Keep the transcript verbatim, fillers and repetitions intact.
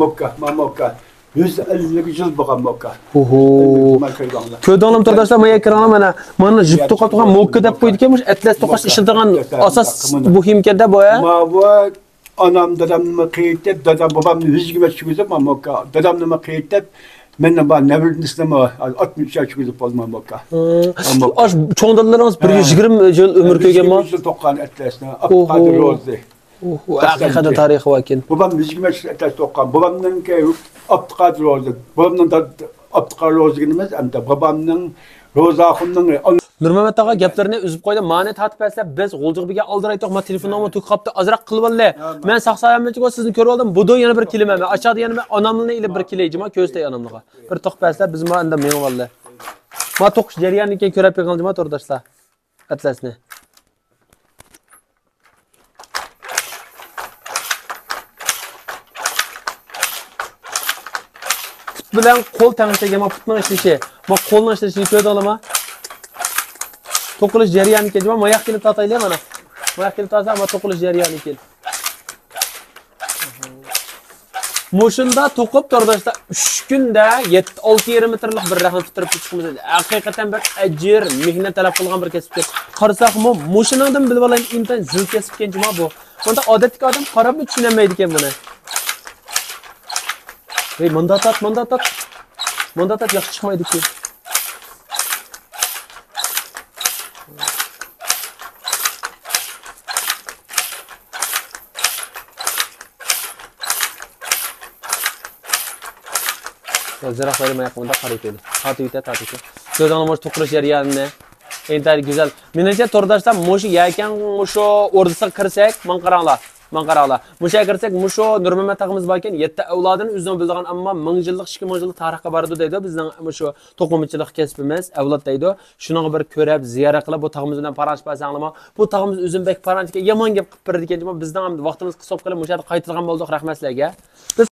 موكا، ما موكا. يۈز ئەللىك يىل بولغان موكا. ئوھو. مانا كۆرۈۋالىڭلار. كۆردۈڭلارمۇ تورداشلار، مانا كىرىڭلار، مانا. مانا يۈپ توقاپ تۇرغان موكا دەپ قويىدىكەنمىش، ئەتلەس توقاش ئىشلىتىدىغان ئاساس مۇھىمكەن-دە بۇ، ھە؟ ماۋۇ ئانام، دادامنىمۇ قېيىتىپ، دادام، بابامنى يۈز يىگىرمە ياشقا كىرگۈزۈپ، مانا موكا. دادامنىمۇ قېيىتىپ، مەن بار نەۋرىسىنىمۇ ئاتمىش ياشقا كىرگۈزۈپ بولدۇم، مانا موكا. ھە. مانا موكا. ئاش، چوڭ دادىلىرىڭىز بىر يۈز يىگىرمە يىل ئۆمۈر كۆرگەنمۇ؟ يۈز يىگىرمە يىل توققان ئەتلەسنى، ئوھو. ئابدۇقادىر روزى. ئوھو، ھەقىقەتەن تارىخى باركەن. بوۋام يۈز يىگىرمە ياشقا ئەتلەس توققان. بوۋامنىڭكى ئابدۇقادىر روزى. بوۋامنىڭ داد-، ئابدۇقادىر روزى دېگىنىمىز، ئەمدى بوۋامنىڭ روزاخۇننىڭ نۇرمەمەت ئاغا گەپلىرىنى ئۈزۈپ قويدى. مانى تارتىپ بەرسىلە، بىز غۇلجىغا بىرگە ئالدىرايتتۇق. ما تېلېفون نومۇرى تۇغۇپ قاپتۇ. ئازراق قىلىۋاللى. ھە، مەن ساق سالامەتلىككە سىزنى كۆرۈۋالدىم. بۇدۇ يەنە بىر كېلىمەن مەن. ئاشادا يەنە مەن ئانامنى ئېلىپ بىر كېلەي. جۇما كۆرسىتەي ئانامنىغا. بىر توختاپ بەرسىلە، بىز ما ئەمدى مېڭىۋاللى. ما توقۇش جەريانىدىن كېيىن كۆرۈپ بېقىڭ جۇما تورداشلار. ئەتلەسنى. پۇت بىلەن قول تەڭ ئىشلەيدىكەن، ما پۇتنىڭ ئىشلىشى، ما قولنىڭ ئىشلىشىنى كۆردۈڭلارمۇ؟ توقۇلۇش جەريانى كەجما، ماياق كېلىپ تارتايلى مانا. ماياق كېلىپ تارتسا، ما توقۇلۇش جەريانى كېلىپ. مۇشۇندا توقۇپ تورداشلار، ئۈچ كۈندە يەتتە، ئالتە يېرىم مېتىرلىق بىر رەخنە پۈتتۈرۈپ چىقىمىز. ھەقىقەتەن بىر ئەجىر، مېھنەت تەلەپ قىلغان بىر كەسىپكەن. قارىساقمۇ، مۇشۇنىڭدىن بىلىۋالايلى، ئىنتايىن زىل كەسىپكەن جۇما بۇ. بۇنداق ئادەتتىكى ئادەم قاراپمۇ چۈشىنەلمەيدىكەن بۇنى. ھەي، مۇندا تارت، مۇندا تارت. مۇندا تارت، ياخشى چىقمايدىكەن. يىراق بەرمەي مۇنداق قارايتىلى. تارتىۋېتە، تارتىۋېتە. كۆزۈڭلار مۇشۇ توقۇلۇش جەريانىنى. ئىنتايىن گۈزەل. مېنىڭچە تورداشلار مۇشۇ يەكەن مۇشۇ ئوردىسىغا كىرسەك، ماڭا قاراڭلار. ماڭا قاراڭلار. مۇشۇ يەرگە كىرسەك، مۇشۇ نۇرمەمەت تاغىمىز باركەن، يەتتە ئەۋلادىنى ئۆزىنىڭ بىلىدىغان، ئەمما مىڭ يىللىق، ئىككى مىڭ يىللىق تارىخقا بارىدۇ دەيدۇ بىزنىڭ مۇشۇ توقۇمىچىلىق كەسپىمىز، ئەۋلاد دەيدۇ. شۇنىڭغا بىر كۆرۈپ، زىيارەت قىلىپ، بۇ تاغىمىز بىلەن پاراڭلىشىپ بەرسەڭلارمۇ، بۇ تاغىمىز ئۆزىمۇ بەك پاراڭلىشىدىكەن، يامان گەپ قىلىپ بېرىدىكەن، بىزنىڭ ھەم ۋاقتىمىز قىس بولۇپ قېلىپ، مۇشۇ يەردە قايتىدىغان بولدۇق، رەھمەت سىلەرگە. بىز